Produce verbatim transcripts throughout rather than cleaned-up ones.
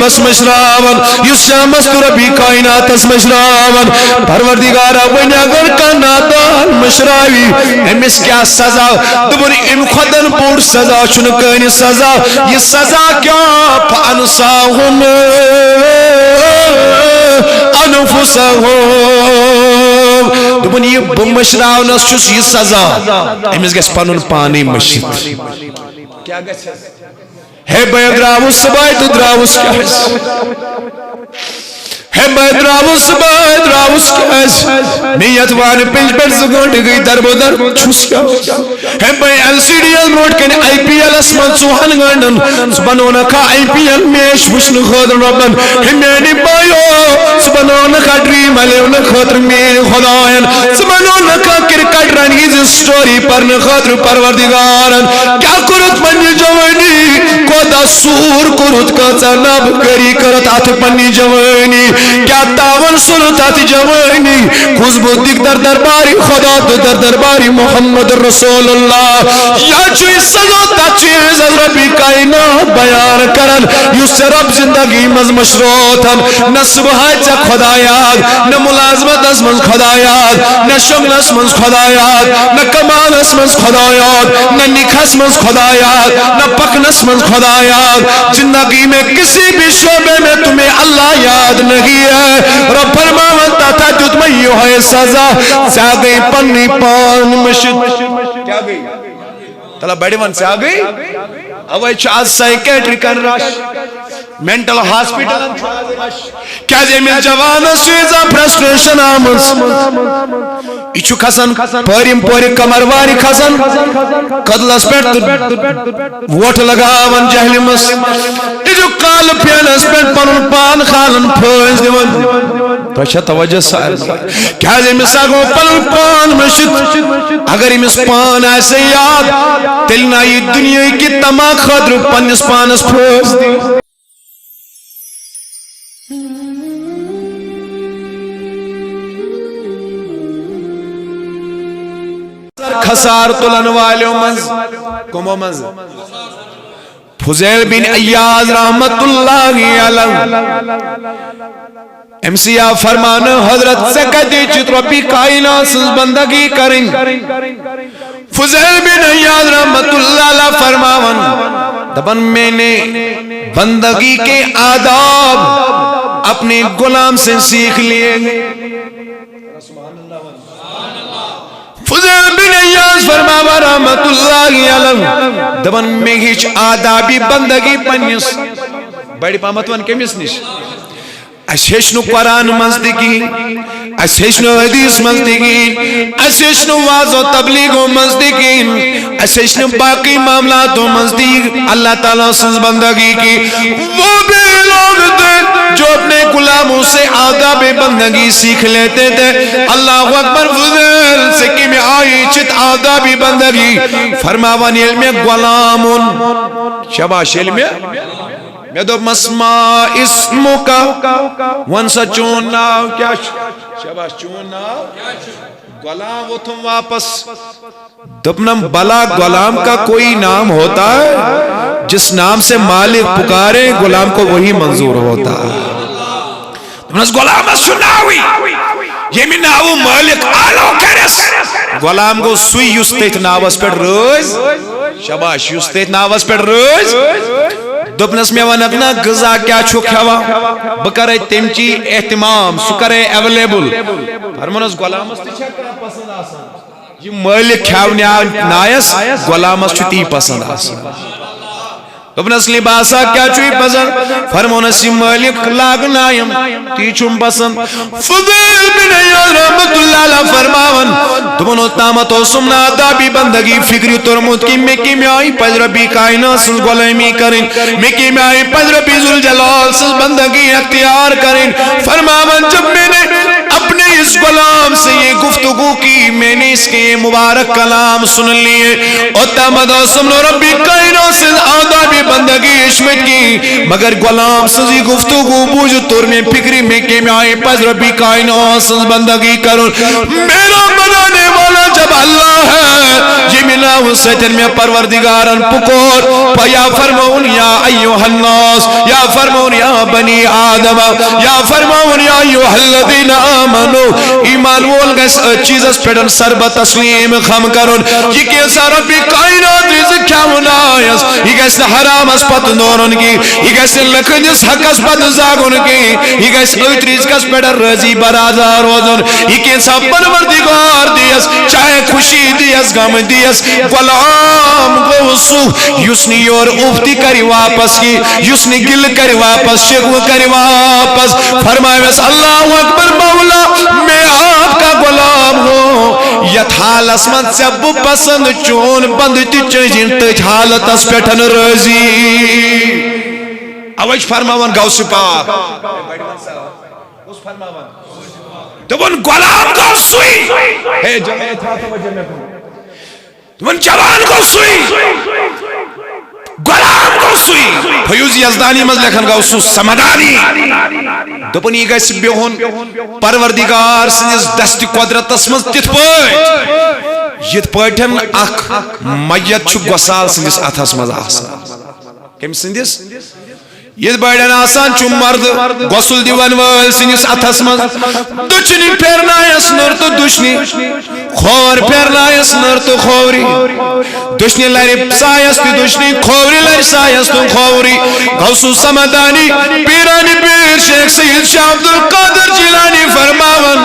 ربس مشراوان، یُس شامس تہٕ ربی کائناتس مشراوان۔ پروردگارا، وۄنۍ اگر کانٛہہ نادان مشراوی، أمِس کیٛاہ سزا؟ دوٚپُن، اَمہِ کھۄتہٕ بوٚڑ سزا چھُنہٕ کٲنٛسہِ سزا۔ یہِ سزا کیٛاہ؟ فَأَنْسَاهُمْ أَنْفُسَهُمْ۔ دوٚپُن، یہِ بہٕ مٔشراونس چھُس، یہِ سزا، أمِس گژھِ پنُن پانے مٔشِتھ۔ کیٛاہ گژھِ؟ ہے بہٕ درٛاوُس صُبحٲے تہٕ درٛاوُس کیٛازِ؟ ہے بہٕ درٛاوُس صُبحٲے، درٛاوُس کیٛازِ؟ مےٚ یتھ وانہِ پِنجہِ پٮ۪ٹھ زٕ گٲنٛٹہٕ گٔے دربٕدر، چھُس کیٛاہ؟ ہے بہٕ ایل سی ڈی یس برونٛٹھ کنہِ آئی پی ایلس منٛز ژوٚوُہن گٲنٛٹن، ژٕ بنوونکھا آئی پی ایل میچ وٕچھنہٕ خٲطرٕ رۄبن؟ ہے میانہِ بایو، ژٕ بنوونکھا ڈریم الیونہٕ خٲطرٕ میٲنۍ خداین؟ ژٕ بنوونکھا کرکٹ رنہِ ہٕنٛز سٹوری پرنہٕ خٲطرٕ پروردگارن؟ کیٛاہ کوٚرُتھ پننہِ جوٲنی؟ کوتاہ سوٗر کوٚرُتھ، کۭژاہ نابکٲری کٔرٕتھ اتھ پننہِ جوٲنی؟ کیٛاہ تاوان سوٚرُتھ اتھ جوٲنی؟ کُس بہٕ دِکھ در درباری خدا تہٕ در درباری محمد رسول اللہ۔ یا چھُ یہِ سزا تتھ چیٖزس ربی کائنات بیان کران، یُس ژےٚ رب زندگی منٛز مشروتھن۔ نہ صبحٲے ژےٚ خدا یاد، نہ ملازمتس منٛز خدا یاد، نہ شۄنٛگنس منٛز خدا یاد، نہ کمالس منٛز خدا یاد، نہ نِکہس منٛز خدا یاد، نہ پکنس منٛز خدا یاد۔ زندگی میں کسی بھی شعبے میں تمہیں اللہ یاد نہیں ہے۔ رب فرماوان، تتھ دیُت مےٚ یِہوٚے سزا، ژےٚ گٔے پننی پان مٔشِتھ۔ کیٛاہ گٔے؟ تلہ بڑِ ون، ژےٚ گٔے؟ اوے چھُ از سائیکیٹرکن رش، مینٹل ہاسپٹلن چھُ از رش۔ کیازِ أمِس جوانس چھِ ییٖژاہ فرسٹریشن آمٕژ؟ یہِ چھُ کھسان پٲرِم پورِ کمر وارِ کھسان کدلس پٮ۪ٹھ تہٕ وۄٹھ لگاوان جہلمس۔ یہِ چھُ کالہٕ پھینس پٮ۪ٹھ پنُن پان کھالان پھٲسۍ دِوان۔ تۄہہِ چھا توجہ سارنٕے؟ کیازِ أمِس ہا گوٚو پنُن پان مٔشِتھ۔ اگر أمِس پان آسہِ یاد، تیٚلہِ نہ یہِ دُنیاہٕکہِ طمع خٲطرٕ پننِس پانس پھٲسۍ دِنۍ۔ خسار تُلن والیو منٛز، کٕمو منٛز؟ فضیل بن عیاض رحمت اللہ علیہ۔ أمۍ سٕے آو فرمانہٕ، حضرت، ژےٚ کَتہِ چھُتھ رۄبِ کائنات سٕنٛز بندگی کرٕنۍ؟ فضیل بن عیاض رحمت اللہ علیہ فرماوان، دپان، میں نے بندگی کے آداب اپنے غلام سے سیکھ لیے۔ فضیل بن عیاض فرماوان رحمت اللہ علیہ، دپان، مےٚ ہیٚچھ آدابِ بندگی پننِس۔ بڑِ پہمتھ ون کٔمِس نِش؟ اسہِ ہیٚچھ نہٕ قرآن منٛز تہِ کِہیٖنۍ، اسہِ ہیٚچھ نہٕ حدیث منٛز تہِ کِہیٖنۍ، اسہِ ہیٚچھ نہٕ وعظ و تبلیغو منٛز تہِ کِہیٖنۍ، اسہِ ہیٚچھ نہٕ باقٕے معاملاتو منٛز تہِ یہِ اللہ تعالیٰ سٕنٛز بندگی کی۔ وہ بھی لوگ تھے جو اپنے غلاموں سے آدابِ بندگی سیکھ لیتے تھے۔ اللہ اکبر، فضیل سے کمہِ آیہِ چھِ آدابِ بندگی؟ فرماوان، ییٚلہِ مےٚ غلام اوٚن، شاباش، ییٚلہِ مےٚ، مےٚ دوٚپمَس، ما اسمک؟ وَن سا، چون ناو کیٛاہ چھُ؟ شاباش، چون ناو؟ غلام ووٚتھُم واپس۔ دوٚپنم، بھلا غلام کا کوئی نام ہوتا ہے؟ جس نام سے مالک پکارے، غلام کو وہی منظور ہوتا ہے۔ دوٚپنس، غلامس چھُ ناوٕے، ییٚمہِ ناوٕ مٲلِک آلو کرٮ۪س، غلام گوٚو سُے یُس تٔتھۍ ناوس پٮ۪ٹھ رٲزۍ۔ شاباش، یُس تٔتھۍ ناوس پٮ۪ٹھ رٲزۍ۔ دوٚپنس، مےٚ وَنکھ نا، غذا کیٛاہ چھُ کھٮ۪وان؟ بہٕ کرے تٔمچی اہتمام، سُہ کرے ایویلیبل۔ فرمونس، غلامس تہِ چھا کانٛہہ پسند آسان؟ یہِ مٲلِک کھیاونہِ آو نایس، غلامس چھُ تی پسند آسان۔ دوٚپنس، لباسا کیٛاہ چھُے پسند؟ فرمونس، یہِ مٲلِک لاگہٕ نایم، تی چھُم پسند۔ فضیل بن عیاض رحمت اللہ علیہ فرماوان، دوٚپُن، اوٚتامتھ اوسُم نہٕ آدابِ بندگی فکرِ توٚرمُت کہِ مےٚ کمہِ آیہِ پزِ ربِ کائنات سٕنٛز غلٲمی کرٕنۍ، مےٚ کمہِ آیہِ پزِ ربِ ذوالجلال سٕنٛز بندگی اختیار کرٕنۍ۔ فرماوان، جب میں نے اپنے اس غلام سے یہ گفتگو کی، میں نے اس کے یہ مبارک کلام سن لیے۔ اوتام داسم نو ربی کائنات سٕنٛز آدابِ بندگی ہیٚچھمٕتۍ کِہیٖنۍ، مگر غلام سٕنٛز یہِ گفتگو بوٗزِتھ توٚر مےٚ فِکرِ، مےٚ کَمہِ آیہِ پَزِ ربی کائنات سٕنٛز بندگی کرُن۔ میرا بنانے والا جب اللہ ہے، ییٚمہِ ناوٕ سۭتۍ مےٚ پروردگارن پُکور، یا فرماوُن یا ایھا الناس، یا فرماوُن یا بنی آدم، یا فرماوُن یا ایھا الذین آمنو۔ ایمان وول گژھِ أتھۍ چیٖزس پٮ۪ٹھ سربہ تسلیم خم کرُن۔ یہِ کینٛژھا ربِ کائنات رزق کھٮ۪وُن آیس، یہِ گژھِ نہٕ حرامس پتہٕ دورُن کینٛہہ، یہِ گژھِ نہٕ لُکہٕ ہٕنٛدِس حقس پتہٕ زاگُن کینٛہہ، یہِ گژھِ أتھۍ رزقس پٮ۪ٹھ رٲضی برادر روزُن۔ یہِ کینٛژھا پروردگار دیس، چاہے خوشی دیس، غم دیس، غلام گوٚو سُہ یُس نہٕ یورٕ اُف تہِ کرِ واپس کینٛہہ، یُس نہٕ گِلہٕ کرِ واپس، شکوٕ کرِ واپس۔ فرماوٮ۪س، اللہ اکبر مولا، میں آپ کا غلام ہوں۔ یتھ حالس منٛز ژےٚ بہٕ پسند، چون بندٕ تہِ چٲنۍ تٔتھۍ حالتس پٮ۪ٹھ راضی۔ اوے چھُ فرماوان غوث پاک۔ دوٚپُن، غلام گوٚو سُے۔ ہے جوان، تھاو توجہ مےٚ کُن۔ دوٚپُن، جوان گوٚو سُے۔ غلام گوٚو سُے۔ فیوض یزدانی منٛز لیکھان گوٚو سُہ سمدانی۔ دوٚپُن، یہِ گژھِ بِہُن پروردگار سٕنٛدِس دستِ قۄدرتس منٛز تِتھ پٲٹھۍ، یِتھ پٲٹھۍ اکھ میت چھُ غسال سٕنٛدِس اتھس منٛز آسان۔ کٔمۍ سٕنٛدِس؟ یِتھ پٲٹھۍ آسان چھُ مرد غسل دِوان وٲلۍ سٕنٛدِس اتھس منٛز، دٔچھنہِ پھیرنایس نٔر تہٕ دٔچھنہِ، کھوور پھیرنایس نٔر تہٕ کھوورِ، دٔچھنہِ لرِ سایس تہٕ دٔچھنہِ، کھوورِ لرِ سایس تہٕ کھوورِ۔ غوث سمدانی، پیرانِ پیر شیخ سید شاہ عبدالقادر جیلانی فرماوان،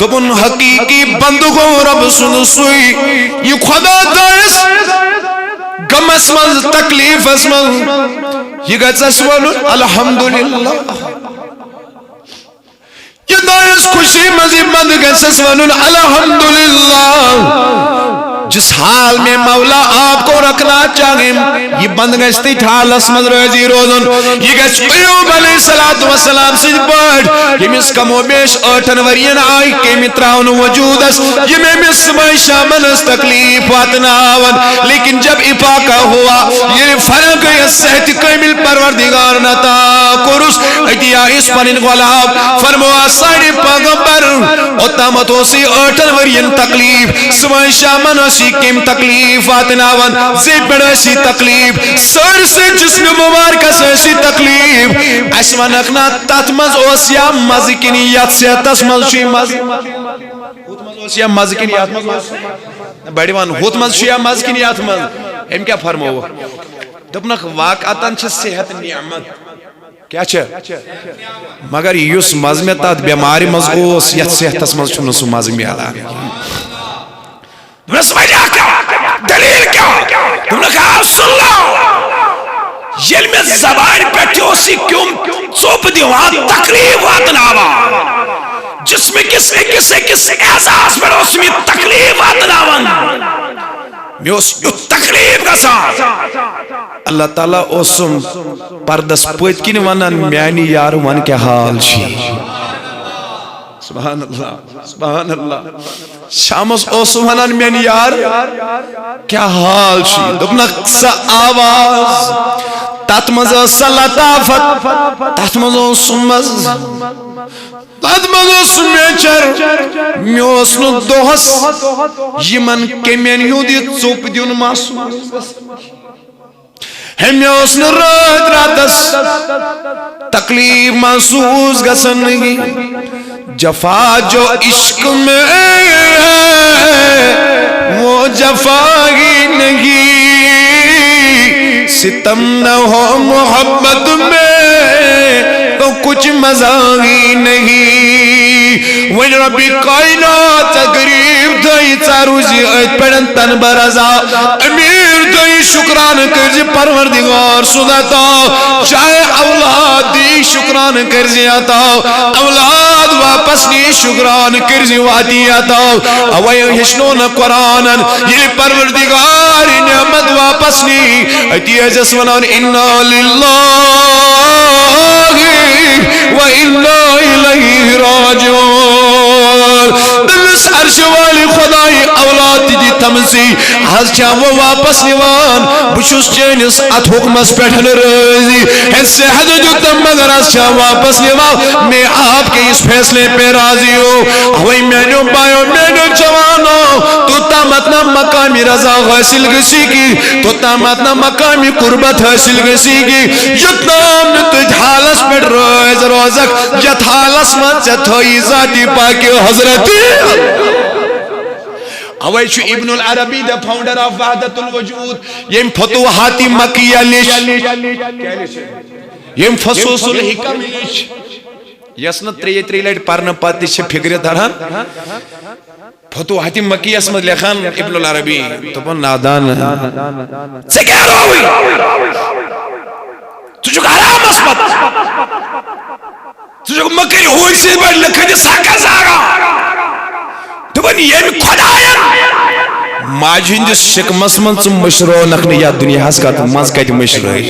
دوٚپُن، حقیقی بندٕ گوٚو رۄب سُنٛد سُے، یہِ خۄدا درس غمس منٛز، تکلیفس منٛز، یہِ گژھس ونُن الحمدللہ۔ یہِ درس خوشی منٛز، یہِ بندٕ گژھس ونُن الحمدللہ۔ جس حال میں مولا آپ کو رکھنا چاہیں، یہِ بندٕ گژھِ تٔتھۍ حالس منٛز رٲضی روزُن۔ یہِ گژھِ ایوب علیہ الصلوۃ والسلام سٕنٛدۍ پٲٹھۍ، ییٚمِس کم و بیش ٲٹھن ؤرین آیہِ کیٚمہِ ترٛاونہٕ وجوٗدس، یِم أمِس صبحٲے شامن ٲس تکلیف واتناوان۔ لیکن جب افاقہ ہوا، ییٚلہِ فرق گٔیَس صحتِ کٲمِل پروردگارن عطا کوٚرُس، أتی آیس پنٕنۍ غلام۔ فرموو سانہِ پیغمبر، اوٚتامتھ اوس یہِ ٲٹھن ؤرین تکلیف، صبحٲے شامن ٲس یہِ کیٚمۍ تکلیف واتناوان، زِ پٮ۪ٹھ ٲس یہِ تکلیف، سٲرسٕے جسمِ مبارکس ٲس یہِ تکلیف۔ اسہِ ونکھ نا، تتھ منٛز اوس یا مزٕ کِنہٕ یتھ صحتس منٛز چھُ یہِ مزٕ؟ ہُتھ منٛز اوس یا مزٕ کِنہٕ یتھ منٛز اوس؟ بڑِ ون، ہُتھ منٛز چھُ یا مزٕ کِنہٕ یتھ منٛز؟ أمۍ کیٛاہ فرمووُکھ؟ دوٚپنکھ، واقعتاً چھِ صحت نعمت۔ کیٛاہ چھِ؟ مگر یُس مزٕ مےٚ تتھ بٮ۪مارِ منٛز اوس، یتھ صحتس منٛز چھُنہٕ سُہ مزٕ میلان۔ دوٚپنس، وجہ کیٛاہ؟ دلیل کیٛاہ؟ دوٚپنکھ، آ، سُن لو۔ ییٚلہِ مےٚ زبانہِ پٮ۪ٹھ تہِ اوس یہِ کیوٚم ژوٚپ دِوان، تکلیف واتناوان، جسمہٕ کِس أکِس أکِس اعضاہس پٮ۪ٹھ اوس مےٚ تکلیف واتناوان، مےٚ اوس یُتھ تکلیف گژھان۔ اللہ تعالیٰ اوسُم پردس پٔتۍ کِنۍ ونان، میانہِ یارٕ، ون کیٛاہ حال چھُے۔ سبحان اللہ، سبحان اللہ۔ شامس اوس ونان، میانہِ یار، کیٛاہ حال چھُے؟ دوٚپنکھ، سۄ آواز، تتھ منٛز ٲس سۄ لطافت، تتھ منٛز اوس سُہ مزٕ، تتھ منٛز اوس سُہ میچر۔ مےٚ اوس نہٕ دۄہس یِمن کیٚمٮ۪ن ہُنٛد یہِ ژوٚپ دیُن محسوٗس گژھان۔ ہے، مےٚ اوس نہٕ رٲتۍ راتس تکلیف محسوس گژھان۔ جفا جو عشق میں ہے، وہ جفا ہی نہیں، ستم نہ ہو محبت میں تو کچھ مزہ ہی نہیں۔ وۄنۍ ربِ کائنات، ژےٚ غریب تھٲیی، ژٕ روٗزِ أتھۍ پٮ۪ٹھ تنبہ رضا۔ امیر تھٲیی، شکرانہٕ کٔرزِ پروردگار سُنٛد عطا۔ چاہے اولاد دی، شکرانہٕ کٔرزِ عطا۔ اولاد واپس نی، شکرانہٕ کٔرزِ واتی عطا۔ اوے ہیٚچھنو نہٕ قرآنن، ییٚلہِ پروردگار نعمت واپس نی، أتی ٲسِس ونان، انا للہ و انا الیہ راجعون۔ آمٕژٕے، از چھا وۄنۍ واپس یِوان؟ بہٕ چھُس چٲنِس اتھ حُکمس پٮ۪ٹھ نہٕ رٲضی۔ ہے، صحت دیُتم، مگر از چھا واپس یِوان؟ میں آپ کے اس فیصلے پہ راضی ہوں۔ اوے میانیو بایو، میانیو جوانو، توٚتامتھ نہ مقام رضا حٲصِل گژھی کی، توٚتامتھ نہ مقام قربت حٲصِل گژھی کی، یوٚتام نہٕ تُہۍ حالس پٮ۪ٹھ رٲضۍ روزکھ، یتھ حالس منٛز ژےٚ تھٲیی ذاتِ پاکہِ حضرت۔ اوے چھُ ابن العربی، the founder of وحدت الوجود، ییٚمۍ فتوحات مکیہ لیٚچھ، ییٚمۍ فصوص الحکم لیٚچھ، یۄس نہٕ ترٛیٚیہِ ترٛیٚیہِ لٹہِ پرنہٕ پتہٕ تہِ چھِ فکرِ تران۔ فتوحات مکیہ یس منٛز لیکھان ابن العربی، دوٚپُن، نادان، ژےٚ کیٛاہ رووُے؟ ژٕ چھُکھ حرامس پتہٕ۔ ژٕ چھُکھ مٔکٕرۍ ہوٗرۍ سٕنٛدۍ پٲٹھۍ لُکن ہٕنٛدِس حقس زاران۔ دوٚپُن، ییٚمۍ خۄداین ماجہِ ہٕنٛدِس شِکمس منٛز ژٕ مٔشرونکھ نہٕ یتھ دُنیاہس، کتھ منٛز کتہِ مٔشرٲے؟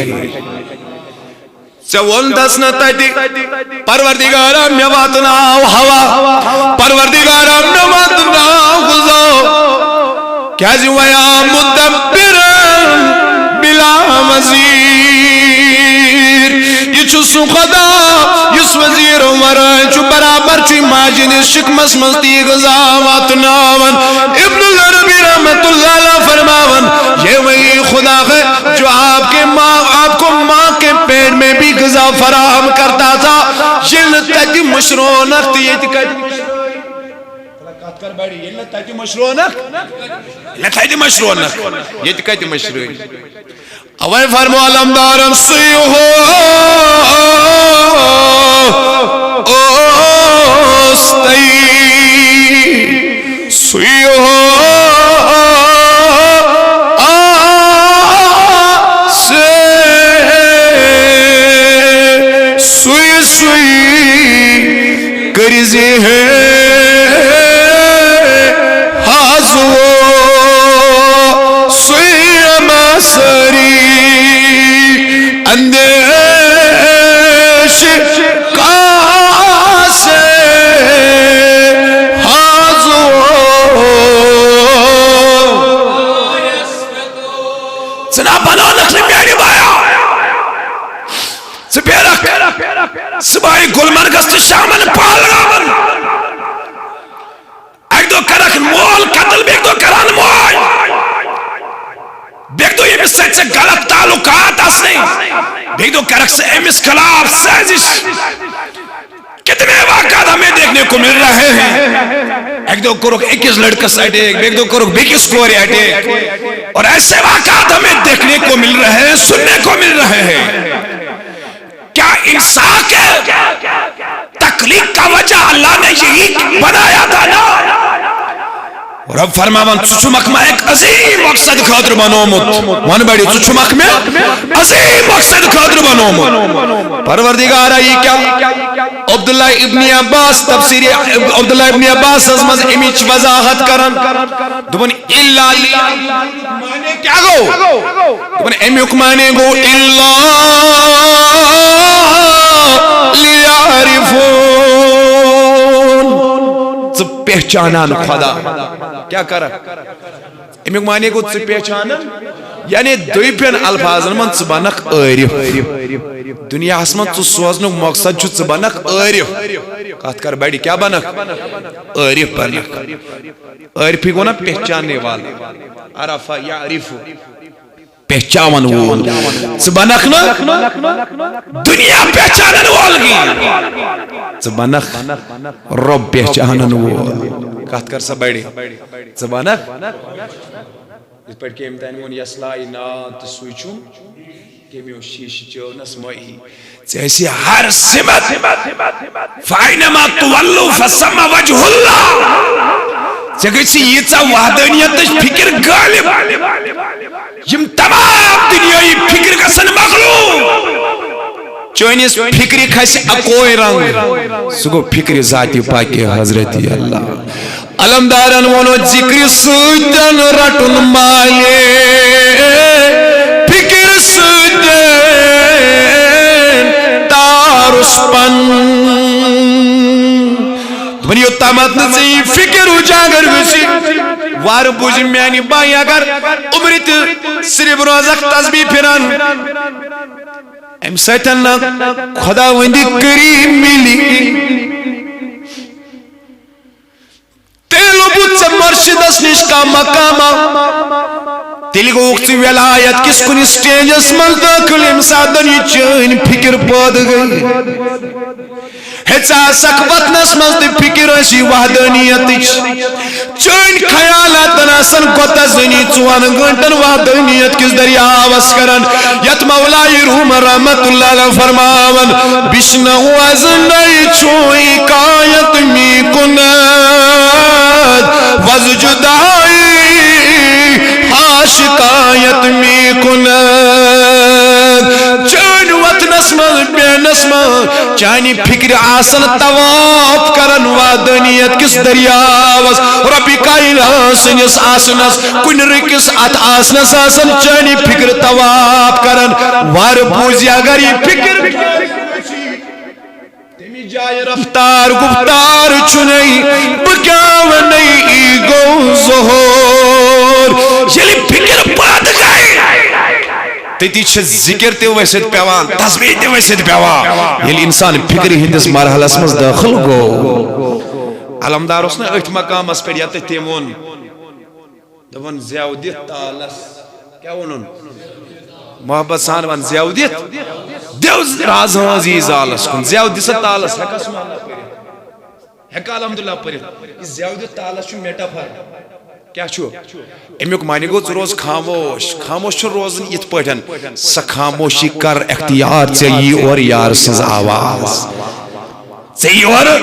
ژےٚ ووٚن تس نہٕ تتہِ، پروردگارا، مےٚ واتناو ہوا، پروردگارا، مےٚ واتناو غذا۔ کیازِ ویا مدبرا بلا وزیر۔ یہِ چھُ سُہ خدا یُس وزیر ورٲے چھُ، برابر چھُ ماجہِ ہٕنٛدِس شِکمس منٛز تی غذا واتناوان۔ ابن العربی رحمت اللہ علیہ فرماوان، یہ وہی خدا ہے جو آپ کے ماں، آپ کو ماں کے پیٹ میں بھی غذا فراہم کرتا تھا۔ ییٚلہِ نہٕ تتہِ مٔشرونکھ تہٕ ییٚتہِ کتہِ مٔشرٲے؟ کتھ کر بڑِ، ییٚلہِ نہٕ تتہِ مٔشرونکھ، ییٚلہِ نہٕ تتہِ مٔشرونکھ، ییٚتہِ کتہِ مٔشرٲے؟ اوے فرمو علمدارن، سُے ہو اوس تۄہہِ، سُے ہو آسہِ، سُے، سُے کٔرزِ ہے حاض وو، سُے اما سٲری اندیش کاسے حاض وو۔ ژٕ نا بناونکھ نہٕ میانہِ بایا۔ ژٕ بیرکھ صبحٲے گلمرگس تہٕ شامن پہلگامن۔ اکہِ دۄہ کرکھ مول قتل، بیٚکہِ دۄہ کرن موج۔ بیٚکہِ دۄہ ییٚمِس سۭتۍ ژےٚ غلط تعلقات آسنے، بیٚکہِ دۄہ کرکھ ژٕ أمِس خلاف سٲزش۔ کتنے واقعات ہمیں دیکھنے کو مل رہے ہیں۔ اکہِ دۄہ کوٚرُکھ أکِس لڑکس اٹیک، بیٚکہِ دۄہ کوٚرُکھ بیٚکِس کورِ اٹیک۔ اور ایسے واقعات ہمیں دیکھنے کو مل رہے ہیں، سننے کو مل رہے ہیں۔ کیا انسان کے تخلیق کا وجہ اللہ نے یہی بنایا تھا نا؟ رب فرماوان، ژٕ چھُمکھ مےٚ اکھ عظیم مقصد خٲطرٕ بنومُت۔ ون بڑی، ژٕ چھُمکھ مےٚ عظیم مقصد خٲطرٕ بنومُت۔ پروردگارا، یہِ کیٛاہ؟ عبداللہ ابن عباس، تفسیر عبداللہ ابن عباس منٛز امِچ وضاحت کران، دوٚپُن، الا لی-، معنی کیٛاہ گوٚو؟ دوٚپُن، امیُک معنی گوٚو الا لیعرفون۔ ژٕ پہچانان خدا۔ کیٛاہ کرکھ؟ امیُک معنی گوٚو ژٕ پہچانان، یعنی دوٚیپٮ۪ن الفاظن منٛز ژٕ بنکھ عٲرف۔ دُنیاہس منٛز ژٕ سوزنُک مقصد چھُ ژٕ بنکھ عٲرف۔ کتھ کر بڑِ، کیٛاہ بنکھ؟ عٲرف بنکھ۔ عٲرفی گوٚو نا پہچاننے والا۔ عرف یعرف۔ پہچاون وول۔ ژٕ بنکھ نہٕ دنیا پہچانن وول کینٛہہ۔ ژٕ بنکھ رۄب پہچانن وول۔ کتھ کر سا بڑِ۔ ژٕ بنکھ۔ یِتھ پٲٹھۍ کہِ أمۍ تانۍ ووٚن، یَس لایہِ ناد تہٕ سُے چھُم، کٔمۍ اوس شیٖشہٕ چٲونَس مٲہی۔ ژےٚ آسہِ ہر سمت، فاینما تولو فثم وجہ اللہ۔ ژےٚ گژھِ ییٖژاہ وحدانیتٕچ فکر غٲلب، یِم تمام دُنیٲیی فکر گژھن مغلوب۔ چٲنِس فکرِ کھسہِ اکوے رنگ، سُہ گوٚو فکرِ ذاتِ پاکِ حضرتِ اللہ۔ علمدارن ووٚن، ذکرِ سۭتۍ رٹُن مالے، فکرِ سۭتۍ تارُس پن۔ دوٚپُن، یوٚتامتھ نہٕ ژےٚ یہِ فکر اجاگر گژھِ، وار بوٗزِو میانہِ بایہِ، اگر عمرِ تہِ صرف روزکھ تسبیح پھِران، امہِ سۭتۍ نہ خداوندِ کریم مِلی۔ تیٚلہِ لوٚبُتھ ژےٚ مرشدس نِش کانٛہہ مقامہ، تیٚلہِ گوٚوُکھ ژٕ ولایت کِس کُنہِ سٹیجس منٛز دٲخل، ییٚمہِ ساتہٕ یہِ چٲنۍ فکر پٲدٕ گٔے۔ ہے، ژٕ آسکھ وطنس منٛز تہٕ فکر ٲسی وحدانیتٕچ۔ چٲنۍ خیالاتن آسن گۄتہ زنی ژۄن گٲنٹن وحدانیت کِس دٔریاوس کران، یتھ مولای روم رحمت اللہ علیہ فرماوان، بشنو از نئی چون حکایت می‌کند، وز جدایی آشکایت می‌کند۔ چٲنۍ وطنس منٛز، بیہنس منٛز، چانہِ فکرِ آسن طواف کران وحدانیت کِس دٔریاوس۔ رۄبِ کائنات سٕنٛدِس آسنس، کُنہِ رٕکِس اتھ آسنس آسن چانہِ فکرِ طواف کران۔ وار بوٗزِ اگر یہِ فکر تمہِ جایہِ رفتار گفتار چھُنَے، بہٕ کیٛاہ وَنَے، یی گوٚو ظہور۔ ییٚلہِ فکر پٲدٕ گٔے، تٔتی چھِ ذکر تہِ ؤسِتھ پٮ۪وان، تسبیح تہِ ؤسِتھ پٮ۪وان۔ ییٚلہِ انسان فکرِ ہٕنٛدِس مرحلس منٛز دٲخل گوٚو، علمدار اوس نہ أتھۍ مقامس پٮ۪ٹھ ییٚتٮ۪تھ تٔمۍ ووٚن، دوٚپُن، زیو دِتھ تالس۔ کیٛاہ ووٚنُن؟ محبت سان وَن، زیو دِتھ۔ دیو راز ہٲنز یی زالس کُن۔ زیو دِژ تالس، ہٮ۪کس محلہ پٔرِتھ؟ ہٮ۪کا الحمدللہ پٔرِتھ؟ یہِ زیو دِتھ تالس چھُ میٹافر۔ کیٛاہ چھُ؟ اَمیُک معنی گوٚو، ژٕ روز خاموش۔ خاموش چھُ روزُن یِتھ پٲٹھۍ، سۄ خاموشی کر اختیار، ژےٚ یی اورٕ یار سٕنٛز آواز۔ ژےٚ یورٕ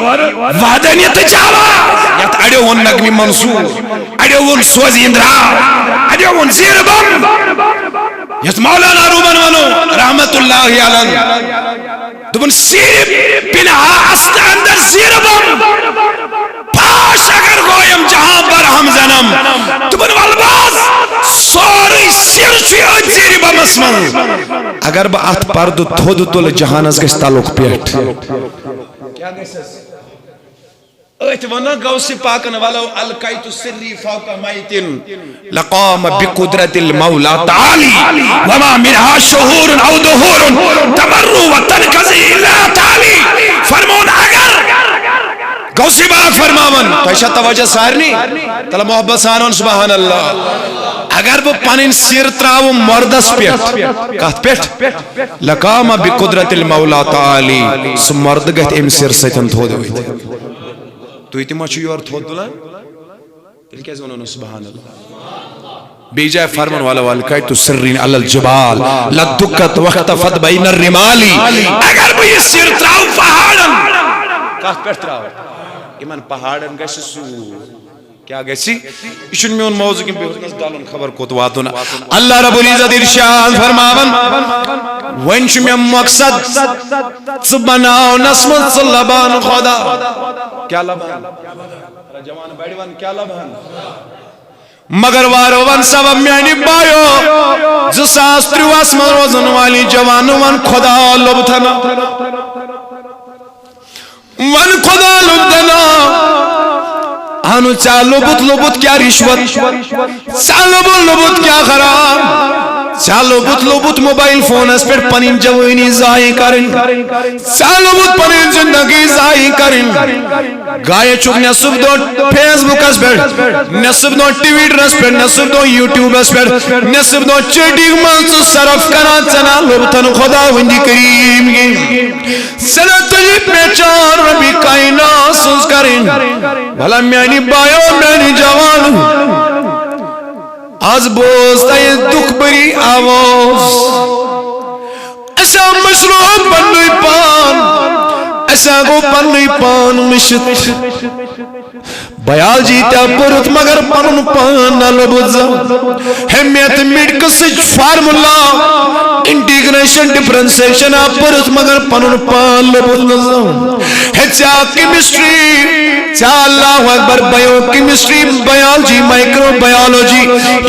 وحدانیتٕچ آواز۔ یتھ اڑیو ووٚن نغمِ منصور، اڑیو ووٚن سوزِ اندرا، اڑیو ووٚن زیرٕ بم۔ یتھ مولانا رومن ونو رحمت اللہ علیہ، دوٚپُن، صرف بناء است اندر زیرٕ بم، پاش اگر گویم جہاں بر ہم زنم۔ دوٚپُن، ولباز، سورُے سِر چھُ أتھۍ زیرٕ بمس منٛز۔ اگر بہٕ اتھ پردٕ تھوٚد تُلہٕ، جہانس گژھِ تلُک پٮ۪ٹھ۔ کیٛاہ گژھٮ۪س؟ أتھۍ ونان غوث پاکن، ولو القیت سری فوق میت لقام بقدرت المولا تعالی، وما منها شهور او دهور تمر وتنقضي الا تعالی۔ فرمون اگر غوث پاک فرماون، تۄہہِ چھا توجہ سارنٕے؟ تلہٕ محبت سان وَن سبحان اللہ۔ اگر بہٕ پنٕنۍ سِر تراوٕ مردس پٮ۪ٹھ، کتھ پٮ۪ٹھ؟ لقام بقدرت المولا تعالی، سُہ مرد گژھِ امہِ سِر سۭتۍ تھوٚد ؤتھِتھ۔ تُہۍ تہِ ما چھِو یورٕ تھوٚد تُلان؟ تیٚلہِ کیٛازِ وَنو نہٕ سبحان اللہ؟ بیٚیہِ جایہِ فرمان، ولو القیت سری علی الجبال لدکت واختفت بین الرمال۔ اگر بہٕ یہِ سِر تراوٕ پہاڑن، کتھ پٮ۪ٹھ تراوٕ؟ یِمن پہاڑن گژھِ سوٗر۔ کیٛاہ گژھِ؟ یہِ چھُنہٕ میون موضوع کینٛہہ، بیٚیہِ ہیوٚتنَس ڈَلُن خبر کوٚت واتُن۔ اللہ رب العزت ارشاد فرماوان، وۄنۍ چھُ مےٚ مقصد، ژٕ بناونَس منٛز ژٕ لبان خدا۔ کیٛاہ لبان؟ جوان بڑِ وَن، کیٛاہ لبان؟ مگر وارو وَن سبب میٛانہِ بایو، زٕ ساس ترٛوہَس منٛز روزن والی جوانہٕ وَن خدا لوٚبتھن۔ وَن خدا لوٚبتھن۔ اہنو، ژےٚ لوٚبُتھ، لوٚبُتھ کیٛاہ رِشوت؟ ژےٚ لوٚبُتھ، لوٚبُتھ کیٛاہ حرام؟ ژےٚ لوٚبُتھ، لوٚبُتھ موبایل فونس پٮ۪ٹھ پنٕنۍ جوٲنی ضایع کرٕنۍ۔ ژےٚ لوٚبُتھ پنٕنۍ زندگی ضایع کرٕنۍ۔ گایہِ چھُکھ نٮ۪صٕف دۄہ فیس بُکس پٮ۪ٹھ، نٮ۪صٕف دۄہ ٹویٹرس پٮ۪ٹھ، نٮ۪صٕف دۄہ یوٹیوبس پٮ۪ٹھ، نٮ۪صٕف دۄہ چیٹنگ منٛز ژٕ صرف کران، ژےٚ نا لوٚبتھن خداوندِ کریم گی۔ ژےٚ نا تُجہِ پہچان ربِ کائنات سٕنٛز کرٕنۍ۔ بھلا میانہِ بایو، میانہِ جوانو، از بوز تۄہہِ دُکھ بٔری آواز۔ اسہِ آو مٔشراو پننُے پان، اسہِ آو گوٚو پننُے پان مٔشِتھ۔ بایالجی تہِ آو پوٚرُتھ مگر پنُن پان نہ لوٚبُتھ زانٛہہ۔ ہے میتھمیٹکسٕچ فارمولا، انٹیگریشن، ڈفرنسیشن آو پوٚرُتھ مگر پنُن پان لوٚبُتھ نہٕ زانٛہہ۔ ہے ژےٚ آو کیمسٹری، ژےٚ آو اللہ اکبر، بایو کیمسٹری، بایالجی، مائیکرو بایالجی،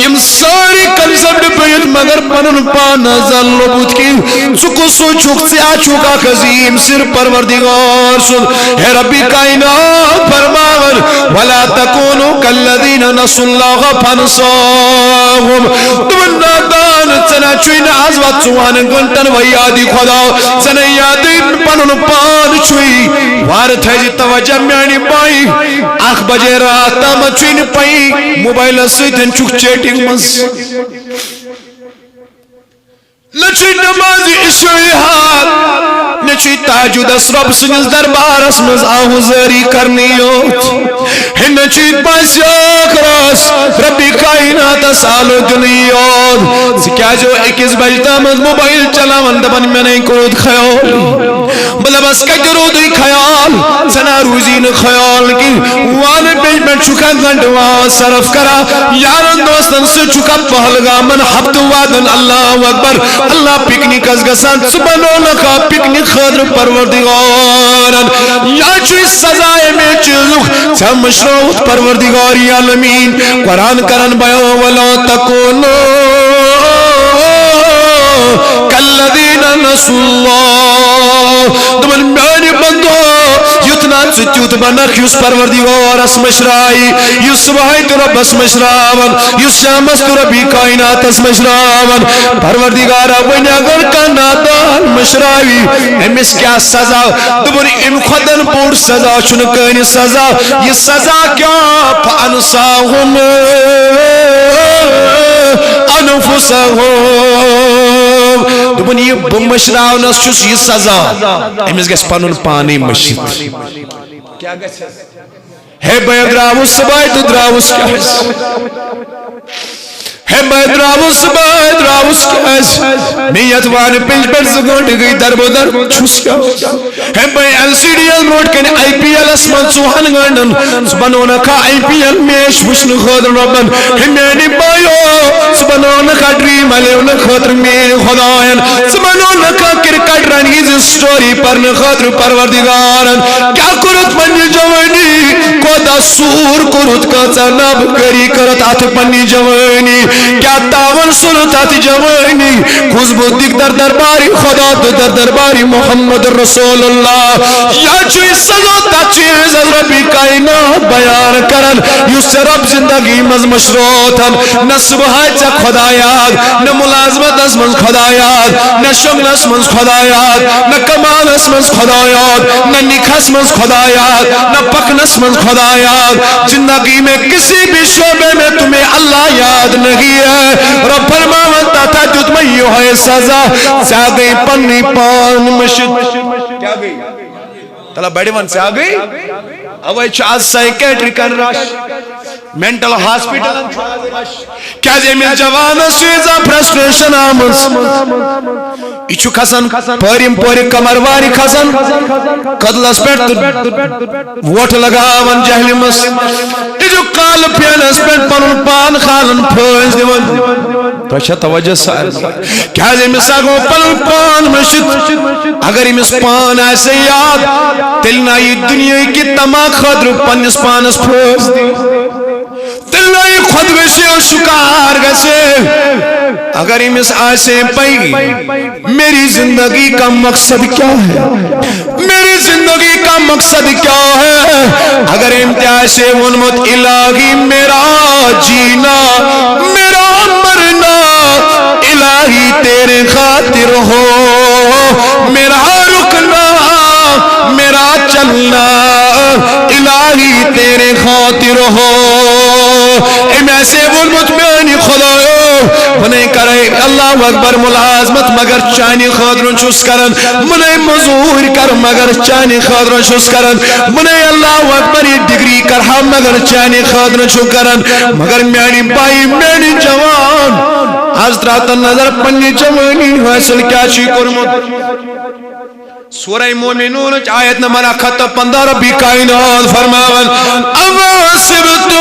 یِم سٲری کنسپٹ پٔرِتھ مگر پنُن پان نہ زانٛہہ لوٚبُتھ کینٛہہ۔ ژٕ کُس ہیوٗ چھُکھ؟ ژٕ ہا چھُکھ اکھ عظیم سِر پروردگار سُنٛد۔ ہے ربِ کائنات فرماو، ولا تكونوا كالذين نسوا الله فأنساهم۔ دوٚپُن، نادان، ژےٚ نہ چھُے نہٕ آز واتھ ژۄن گٲنٛٹن وۄنۍ یادٕے خۄدا، ژےٚ نہ یادٕے پنُن پان چھُے۔ وارٕ تھٲیزِ توجہ میانہِ بایہِ، اکھ بجے راتھ تامتھ چھُے نہٕ پَیی موبایلس سۭتۍ چھُکھ چیٹنگ منٛز۔ نہ چھُے نمازِ عشاء یاد، نہ چھُے تہجدس رۄب سٕنٛدِس دربارس منٛز آہوزٲری کرنٕے یوت۔ ہے، نہ چھُے پانٛژِ ٲخرس رۄبِ کائناتس آلو دیُنٕے یوت۔ ژٕ کیٛازِ ہو أکِس بجہِ تامتھ موبایل چلاوان، دپان مےٚ نے کوٚرُتھ خیال؟ مطلب، اس کتہِ روٗدُے خیال؟ ژےٚ نا روٗزی نہٕ خیال کینٛہہ۔ وانہٕ بیٚیہِ پٮ۪ٹھ چھُکھا گنٹہٕ واد صرف کران، یارن دوستن سۭتۍ چھُکھا پہلگامن ہفتہٕ وادن، اللہ اکبر، اللہ پکنکس گژھان، ژٕ بنوونکھا پکنک خٲطرٕ پروردگارن؟ یا چھُے سزا امے چیٖزُک، ژےٚ مٔشرٲوُتھ پروردگار عالمین۔ قرآن کران بیان، ولا تکونوا کالذین نسوا اللہ۔ دوٚپُن، میانہِ بندو، یُتھ نہ ژٕ تیُتھ بنکھ یُس پروردگارس مٔشرایہِ، یُس صبحٲے تہِ رۄبس مٔشراوان، یُس شامس تہِ رۄبِ کائناتس مٔشراوان۔ پروردگارا، وۄنۍ اگر کانٛہہ نادان مٔشراوِ، أمِس کیٛاہ سزا؟ دوٚپُن، امہِ کھۄتہٕ بوٚڑ سزا چھُنہٕ کٕہٕنۍ سزا۔ یہِ سزا کیٛاہ؟ فانساہم انفسہم۔ دوٚپُن، یہِ بہٕ مٔشراونس چھُس، یہِ سزا، أمِس گژھِ پنُن پانے مٔشِتھ۔ کیٛاہ گژھِ؟ ہے بہٕ دراوُس صبحٲے تہٕ دراوُس کیٛازِ؟ ہے بہٕ دراوُس صبحٲے دراوُس کیٛازِ؟ مےٚ یتھ وانہٕ پِلہِ پٮ۪ٹھ زٕ گٲنٛٹہٕ گٔے دربٕدر، چھُس کیٛاہ؟ ہے بہٕ ایل سی ڈی یس برونٛٹھ کنہِ آئی پی ایلس منٛز ژوٚوُہن گٲنٛٹن، ژٕ بنوونکھا آئی پی ایل میچ وٕچھنہٕ خٲطرٕ رۄبن؟ ہے میانہِ بایو، ژٕ بنوونکھا ڈریم الیونہٕ خٲطرٕ میٲنۍ خداین؟ ژٕ بنوونکھا کرکٹرن ہٕنٛز سٹوری پرنہٕ خٲطرٕ پروردگارن؟ کیٛاہ کوٚرُتھ پننہِ جوٲنی؟ کوتاہ سوٗر کوٚرُتھ، کۭژاہ نابکٲری کٔرٕتھ اتھ پننہِ جوٲنی؟ کیٛاہ تاوان سُرُتھ اتھ جوٲنی؟ کُس بہٕ دِکھ در دربارِ خدا تہٕ در دربارِ محمد رسول اللہ۔ یا چھُے سزا تتھ چیٖزس رۄبِ کائنات بیان کران، یُس ژےٚ رۄب زندگی منٛز مٔشروتھن۔ نہ صبحٲے ژےٚ خدا یاد، نہ ملازمتس منٛز خدا یاد، نہ شۄنٛگنس منٛز خدا یاد، نہ کمانس منٛز خدا یاد، نہ نِکہس منٛز خدا یاد، نہ پکنس منٛز خدا یاد۔ زندگی میں کسی بھی شعبے میں تمہیں اللہ یاد نہیں ہے۔ رۄب فرماوان، تتھ ہا دیُت مےٚ یِہوٚے سزا، ژےٚ گٔے پننی پان مٔشِتھ۔ کیٛاہ گٔے؟ تلہ بڑِ ون، ژےٚ گٔے۔ اوے چھُ از سائیکیٹرکن رش، مینٹل ہاسپٹلن چھُ از رش۔ کیازِ أمِس جوانس چھِ ییٖژاہ فرسٹریشن آمٕژ۔ یہِ چھُ کھسان پٲرِم پورِ کمر وارِ کھسان کدلس پٮ۪ٹھ تہٕ وۄٹھ لگاوان جہلمس۔ یہِ چھُ کالہٕ پھینس پٮ۪ٹھ پنُن پان کھالان پھٲسۍ دِوان۔ تۄہہِ چھا توجہ سان؟ کیازِ أمِس ہا گوٚو پنُن پان مٔشِتھ۔ اگر أمِس پان آسہِ یاد، تیٚلہِ نہ یہِ دُنیاہٕکہِ طمع خٲطرٕ پننِس پانس پھٲسۍ دِنۍ۔ تیٚلہِ نہ یہِ خودکشی ہُنٛد شکار گژھِ۔ اگر أمِس آسہِ پَیی، میری زندگی کا مقصد کیا ہے؟ میری زندگی کا مقصد کیا ہے؟ اگر أمۍ تہِ آسہِ ہے ووٚنمُت، الٰہی میرا جینا، میرا مرنا، الٰہی تیرے خاطر ہو، میرا رکنا، میرا چلنا، الٰہی تیرے خاطر ہو۔ أمۍ آسہِ ہے ووٚنمُت، میانہِ خدایو، بہٕ نے کرے اللہ اکبر ملازمت مگر چانہِ خٲطرٕ چھُس کران، بہٕ نے مزوٗرۍ کرٕ مگر چانہِ خٲطرٕ چھُس کران، بہٕ نے اللہ اکبر یہِ ڈگری کرہا مگر چانہِ خٲطرٕ چھُ کران۔ مگر میانہِ بایہِ، میانہِ جوان، از ترٛاو تو نظر پننہِ جوٲنی حٲصِل کیٛاہ چھُے کوٚرمُت۔ سورہ مومنون آیت نمبر اکھ ہتھ تہٕ پنٛداہ، ربِ کائنات فرماوان، "اوحسبتم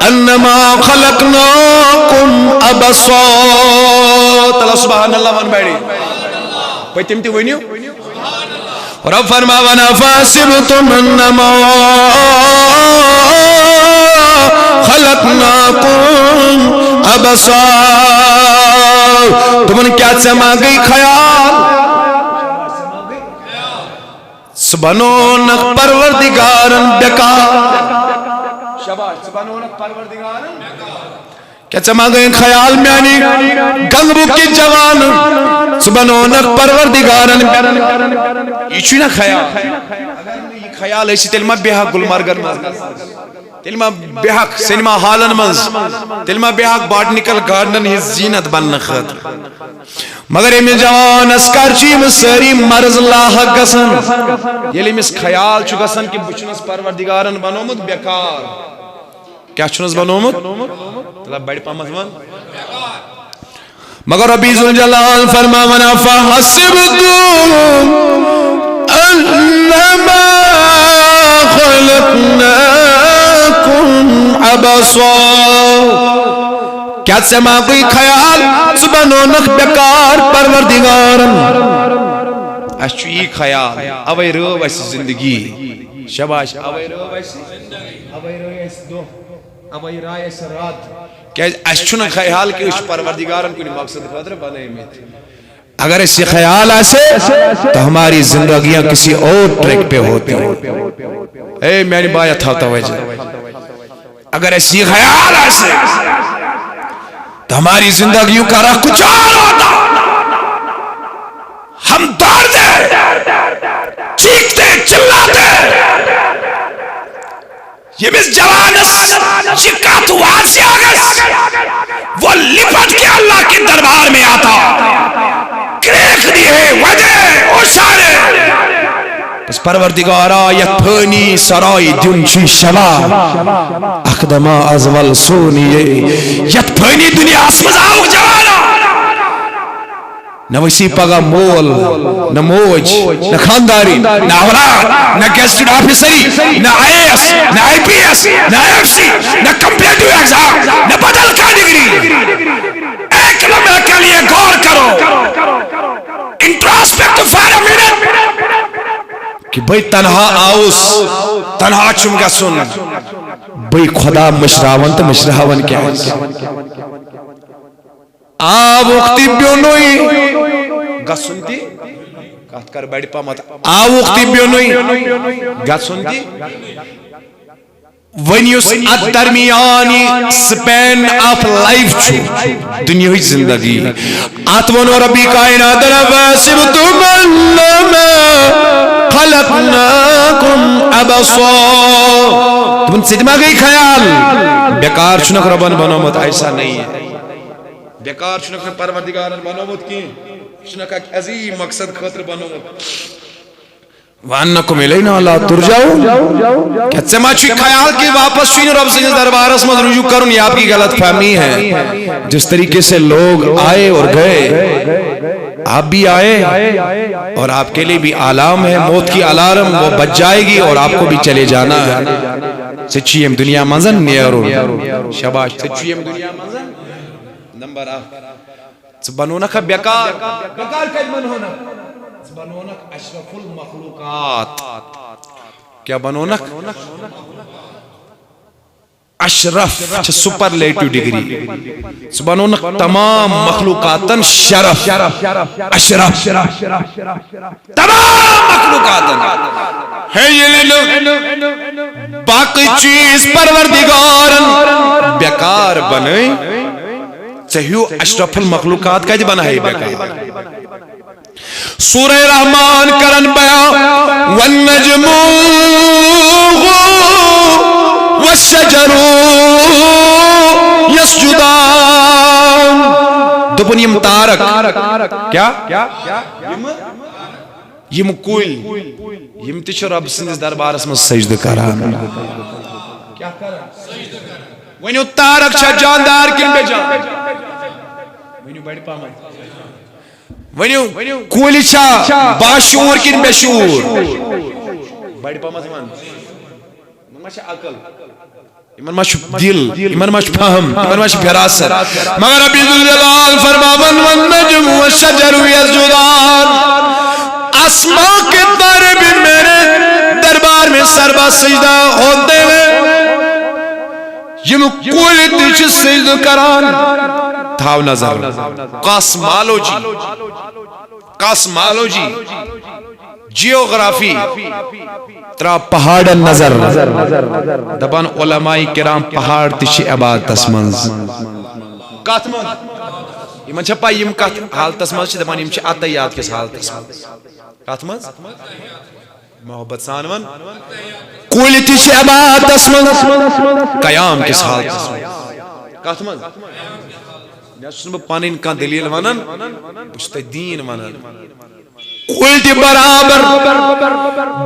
انما خلقناکم عبثا۔" تلا سبحان اللہ ون بڑی۔ پتم تہِ ؤنِو۔ رب فرماوان، "افحسبتم انما خلقناکم عبثا۔" تمن کیا ژےٚ ما گٔے خیال؟ ژٕ بنونکھ پروردگارن بیکار۔ شاباش، ژٕ بنونکھ پروردگارن۔ کیا ژےٚ ما گٔے خیال میانی گنگبُک یہِ جوان؟ ژٕ بنونکھ پروردگارن بیکار۔ یہِ چھُے نا خیال؟ اگر نہٕ یہِ خیال ٲسی، تیٚلہِ ما بیہکھ گلمرگن منٛز؟ تیٚلہِ ما بیہکھ سینما ہالن منٛز؟ تیٚلہِ ما بیہکھ باٹنیکل گارڈنن ہٕنٛز زینت بننہٕ خٲطرٕ؟ مگر أمِس جوانس کر چھِ یِم سٲری مرض لاحق گژھان؟ ییٚلہِ أمِس خیال چھُ گژھان کہِ بہٕ چھُنس پروردگارن بنومُت بیکار۔ کیا چھُنس بنومُت؟ تیٚلہِ بڑِ پہمتھ ون۔ مگر ربی ذوالجلال فرماوان، فحسبتم انما خلقناکم عبثا۔ کیا ژےٚ ما گوٚے خیال ژٕ بنونکھ بیکار پروردگارن؟ اسہِ چھُ یی خیال، اوے رٲو اسہِ زندگی۔ شاباش، اوے رٲو اسہِ، اوے رٲو اسہِ دۄہ، اوے راے اسہِ رات۔ کیازِ اسہِ چھُنہٕ خیال کہِ أسۍ چھِ پروردگارن کُنہِ مقصد خٲطرٕ بنٲومٕتۍ۔ اگر اسہِ یہ خیال آسے تو ہماری زندگیاں کسی اور ٹریک پہ ہوتی۔ اے میانہِ بایہ، تھاو توجہ۔ اگر اسہِ یہ خیال آسے تو ہماری زندگیوں کا رخ کچھ اور ہوتا۔ ہم دوڑتے، چیختے، چلاتے۔ ییٚمِس جوانس یہِ کتھ واضح گژھِ، وہ لپٹ کے اللہ کے دربار میں آتا۔ کریکھ دیے، وجے، اوشارے۔ بس پروردگارا، یتھ فانی سرای دیُن چھُے شباب، اکھ دما از ول سونی۔ یتھ فانی دنیاہس منٛز آوُکھ جوانا، نہ وسی پگاہ مول، نہ موج، نہ خانداری، نہ اولاد، نہ گیزٹڈ آفیسری، نہ آئی اے ایس، نہ آئی پی ایس، نہ ایف سی، نہ کمپیٹیو ایگزام، نہ بدل کانٛہہ ڈگری۔ ایک لمحے کے لیے غور کرو۔ Introspect for a minute۔ کہ بھئی تنہا آؤس، تنہا چھُم گژھُن۔ بھئی خدا مشراون تہٕ مشراون کیٛازِ؟ آوُکھ تہِ بیوٚنُے۔ گژھُن تہِ؟ کتھ کر بڑِ پہمتھ۔ آوُکھ تہِ بیوٚنُے۔ گژھُن تہِ؟ وۄنۍ یُس اتھ درمیان یہِ span of life چھُ، دُنیاہٕچ زندگی، اتھ ووٚن ربی کائناتن، "فحسبتم انما خلقناکم عبثا۔" تمن ژےٚ تہِ ما گٔے خیال؟ بیکار چھُنکھ ربن بنومُت، ایسا نہیں ہے۔ بیکار چھُنکھ نہٕ پروردگارن بنومُت کینٛہہ، یہِ چھُنکھ اکھ عظیم مقصد خٲطرٕ بنومُت۔ وانکم الینا لا ترجعون۔ کیا ژےٚ ما چھُے خیال کہ واپس چھُے نہٕ رب سٕنٛدِس دربارس منٛز رجوع کرُن؟ یہ آپ کی غلط فہمی ہے۔ جس طریقے سے لوگ آئے اور گئے، آپ بھی آئے اور آپ کے لیے بھی آلام ہے، موت کی الارم، وہ بج جائے گی اور آپ کو بھی چلے جانا ہے۔ ژےٚ چھُے ییٚمہِ دنیا منٛز نیرُن۔ شاباش، ژےٚ چھُے ییٚمہِ دنیا منٛز نمبر اکھ۔ ژٕ بنونکھا بیکار؟ بیکار کتہِ بنونکھ؟ ژٕ بنونکھ اشرف المخلوقات۔ کیا بنونکھ؟ اشرف چھِ superlative degree۔ ژٕ بنونکھ تمام مخلوقاتن شرف۔ اشرف۔ تمام مخلوقاتن۔ ہے ییٚلہِ نہٕ باقٕے چیٖز پروردگارن بیکار بنٲے، ژےٚ ہیوٗ اشرف المخلوقات کتہِ بناوِ بیکار؟ سورہ رحمان کرن بیان، "والنجم والشجر يسجدان۔" دوٚپُن، یِم تارک، کیا؟ یِم کُلۍ، یِم تہِ چھِ رب سٕنٛدِس دربارس منٛز سجدٕ کران۔ ؤنِو، تارک چھا جاندار کِنہٕ بے جان؟ ؤنِو بڑِ پہمتھ۔ ؤنِو، کُلۍ چھا باشعوٗر کِنہٕ بے شعوٗر؟ بڑِ پہمتھ وَن۔ یِمن ما چھِ عقل؟ یِمن ما چھُ دِل؟ یِمن ما چھُ فہم؟ یِمن ما چھِ فراست؟ مگر ربی ذوالجلال فرماوان، "والنجم والشجر يسجدان۔" آسمان کے تارے بھی میرے دربار میں سر بہ سجدہ ہوتے ہیں۔ یِم کُلۍ تہِ چھِ سجدٕ کران۔ تھاو نظر۔ کاسمالوجی، کاسمالوجی، جیوگرافی ترا پہاڑن نظر۔ دپان علماء کرام پہاڑ تہِ چھِ عبادتس منٛز۔ کتھ منٛز؟ یِمن چھا پاے یِم کتھ حالتس منٛز چھِ؟ دپان یِم چھِ عطیات کِس حالتس منٛز۔ کتھ منٛز؟ محبت سان ون۔ کُلۍ تہِ چھِ عبادتس منٛز۔ قیام کِس حالتس منٛز۔ کتھ منٛز؟ مےٚ چھُس نہٕ بہٕ پنٕنۍ کانٛہہ دٔلیٖل ونان، بہٕ چھُس تۄہہِ دیٖن ونان۔ کُلۍ تہِ برابر،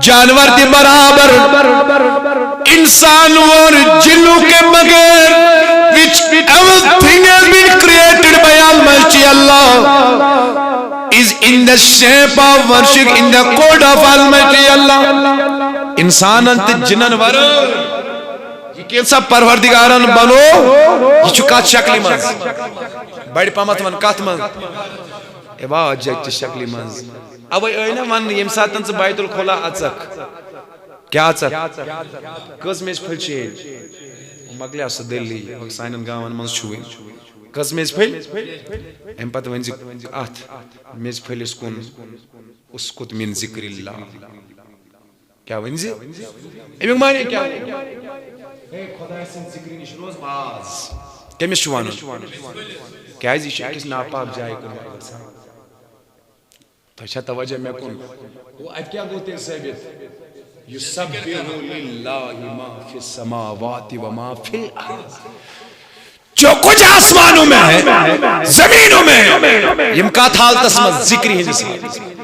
جانور تہِ برابر، انسان اور جنوں کے بغیر، which everything has been created by Almighty Allah, is in the shape of worship in the court of Almighty Allah. انسانن تہٕ جنن ورٲے یہِ کینٛژھا پروردگارن بنو، یہِ چھُ کتھ شکلہِ منٛز؟ بڑِ پہمتھ ون کتھ منٛز؟ عبادت چہِ شکلہِ منٛز۔ اوے ٲے نا وننہٕ ییٚمہِ ساتہٕ ژٕ بیت الخلا اژکھ، کیٛاہ اژکھ؟ کٔژ میٚژِ پھٔلۍ چھِ ہیٚنۍ؟ مۄکلیو سُہ دٔلیٖل، سانٮ۪ن گامن منٛز چھُ وٕنہِ۔ کٔژ میٚژِ پھٔلۍ؟ امہِ پتہٕ ؤنۍ زِ اتھ میٚژِ پھٔلِس کُن، اسکت من ذکر اللہ۔ کیٛاہ ؤنۍ زِ؟ اَمیُک معنی کیٛاہ؟ ہے، خۄداے سٕنٛدِ ذِکرِ نِش روز باز۔ کٔمِس چھُ وَنُن؟ کیٛازِ یہِ چھُ أکِس ناپاک جایہِ کُن گژھان۔ تۄہہِ چھا توجہ مےٚ کُن؟ گوٚو، اَتہِ کیٛاہ گوٚو تیٚلہِ ثٲبِت؟ یُسبح للہ ما فی السماوات و ما فی الارض۔ جو کچھ آسمانوں میں ہے، زمینوں میں ہے، یِم کتھ حالتس منٛز؟ ذِکرِ ہٕنٛدِس حالتس منٛز۔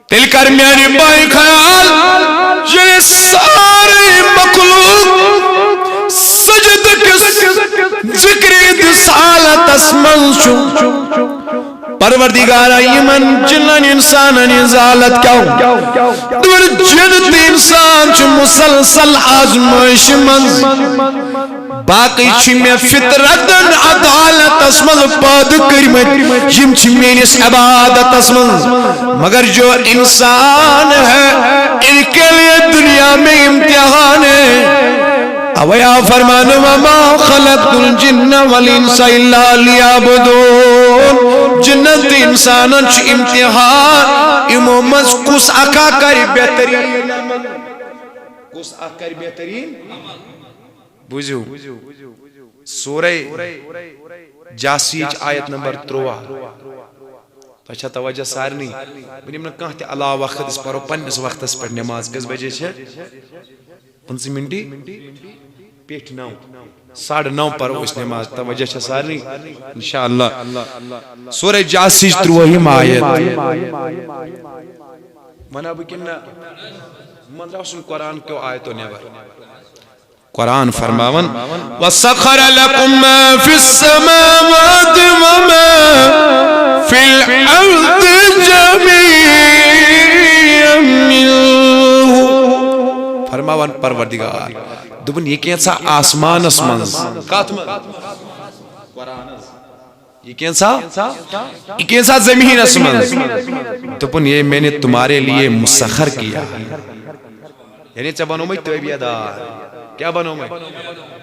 تیٚلہِ کر میانہِ بایہِ خیال، ییٚلہِ سٲرٕے مخلوق سجدٕ کِس ذِکرِ ہٕنٛدِس حالتس منٛز چھُ۔ پروردگارا، یِمن جِنن اِنسانن ہٕنٛز حالت کیٛاہ؟ دوٚپُن، جِن تہٕ اِنسان چھِ مُسلسل آزمٲیشہِ منٛز۔ باقٕے چھِ مےٚ فطرتن عدالتس منٛز پٲدٕ کٔرمٕتۍ، یِم چھِ میٲنِس عبادتس منٛز۔ مگر جو انسان ہے، ان کے لیے دنیا میں امتحان ہے۔ اوے آو فرمان، وما خلقت الجن والانس الا لیعبدون۔ جِنن تہٕ انسانن چھُ امتحان، یِمو منٛز کُس اکھا کرِ بہترین عمل۔ کُس اکھ کرِ بہترین؟ بوٗزِو، سورہ جاسیچ آیت نمبر تُرٛواہ۔ تۄہہِ چھا توجہ سارنٕے؟ وۄنۍ یِم نہٕ کانٛہہ تہِ علاوٕ وقت، أسۍ پرو پننِس وقتس پٮ۪ٹھ نماز۔ کٔژِ بجے چھِ؟ پٕنٛژٕ مِنٹی پیٚٹھۍ نَو، ساڑٕ نَو پرو أسۍ نماز۔ توجہ چھا سارنٕے؟ انشاءاللہ۔ سورہ جاسیچ تُرٛوٲہِم آیت۔ وَنہ بہٕ کِنہٕ نہ؟ بہٕ ما درٛاوُس قرآن کیو آیتو نٮ۪بر؟ قرآن فرماوان، وسخر لكم ما في السماوات وما في الأرض جميعا منه۔ فرماوان پروردگار، دوٚپُن، یہِ کینٛژھا آسمانس منٛز؟ کتھ منٛز؟ قرآنس۔ یہِ کینٛژھا؟ یہِ کینٛژھا زمینس منٛز؟ دوٚپُن، یہ میں نے تمہارے لیے مسخر کیا ہے۔ یعنی ژےٚ بنوومے تٲبیہ دار۔ کیٛاہ بنوومے؟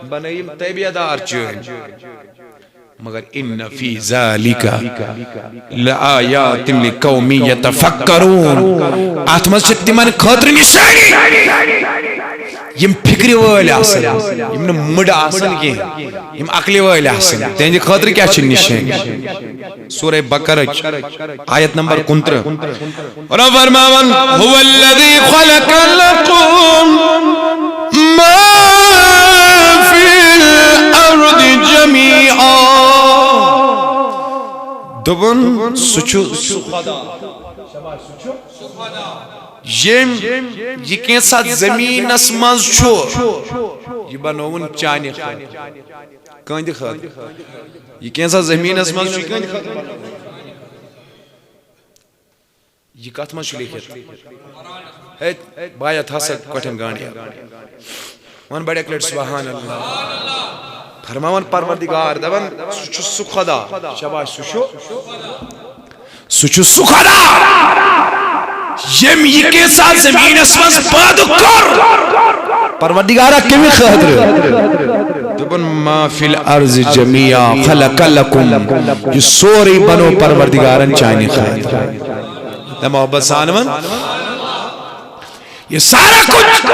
بنٲیِم تٲبیہ دار چٲنۍ۔ مگر ان فی ذالک لآیات لقوم یتفکرون۔ اتھ منٛز چھِ تِمن خٲطرٕ نشانی، یِم فکرِ وٲلۍ آسن، یِم نہٕ مٔڈ آسن کینٛہہ، یِم عقلہِ وٲلۍ آسن۔ تِہنٛدِ خٲطرٕ کیٛاہ چھِ نشٲنی؟ سورہ بقرہ، آیت نمبر کُنترٕہ۔ رب فرماوان، هو الذي خلق لكم ما في الأرض جميعا۔ دوٚپُن، سُہ چھُ سُہ خدا، ییٚمۍ یہِ کینٛژھا زٔمیٖنَس منٛز چھُ، یہِ بنووُن چانہِ خٲطرٕ۔ کٕہٕنٛدِ خٲطرٕ؟ یہِ کینٛژھا زٔمیٖنَس منٛز چھُ، یہِ کٕہٕنٛدِ خٲطرٕ بنووُن؟ یہِ کتھ منٛز چھُ لیکھِتھ؟ ہے، بایت ہسا کۄٹھٮ۪ن گانڈیا۔ وَن بڑٕ اَکہِ لَٹہِ سبحان اللہ۔ فرماوان پروردگار، دَپان، سُہ چھُ سُہ خدا۔ شاباش، سُہ چھُ۔ سُہ چھُ سُہ خدا، ییٚمۍ یہِ کینٛژھا زٔمیٖنَس منٛز پٲدٕ کوٚر۔ پروردگارا، کَمہِ خٲطرٕ؟ دوٚپُن، ما فی الارض جمیعا خلق لکم۔ یہِ سورُے بنوو پروردگارن چانہِ خٲطرٕ۔ محبت سان ون، یہ سارا کچھ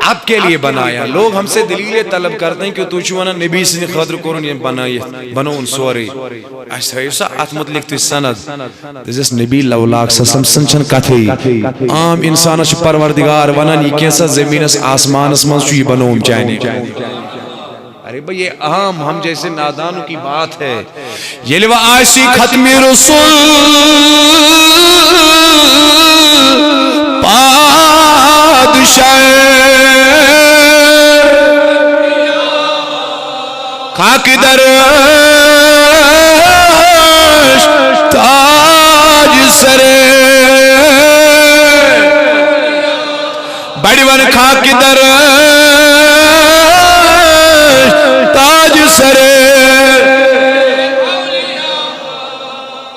آپ کے لیے بنایا۔ لوگ ہم سے دلیلیں طلب کرتے ہیں کہ تو چھو ونان نبی سٕنٛدِ خٲطرٕ کوٚرُن یہِ بنٲیِتھ، بنووُن سورُے۔ اَسہِ ہٲیِو سا اَتھ مُتعلِق تُہۍ سند۔ دٔپزٮ۪س نبی لولاک صلی اللہ علیہ وسلم سٕنٛز چھَنہٕ کَتھٕے۔ عام اِنسانَس چھُ پروردگار وَنان، یہِ کینٛژھا زٔمیٖنَس آسمانَس منٛز چھُ، یہِ بنووُم چانہِ۔ ارے بھائی، یہ عام ہم جیسے نادانوں کی بات ہے۔ ییٚلہِ وۄنۍ آسہِ ختم رسول پادشاہ، خاک درش تاج سر، بڑی ون خاک درش تاج سر،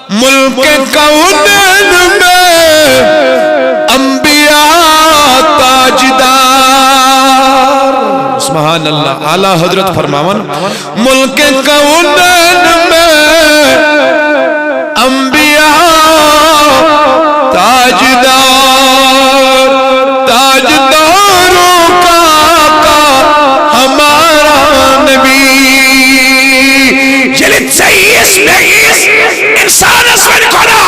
ملک کونین میں انبیاء تاجدار۔ سبحان اللہ، اعلیٰ حضرت فرماون، ملک کونین میں انبیاء تاجدار، تاجداروں کا آقا ہمارا نبی۔ ییٚلہِ ژےٚ یِیَس مےٚ یِیَس اِنسانَس وَنہِ خۄدا،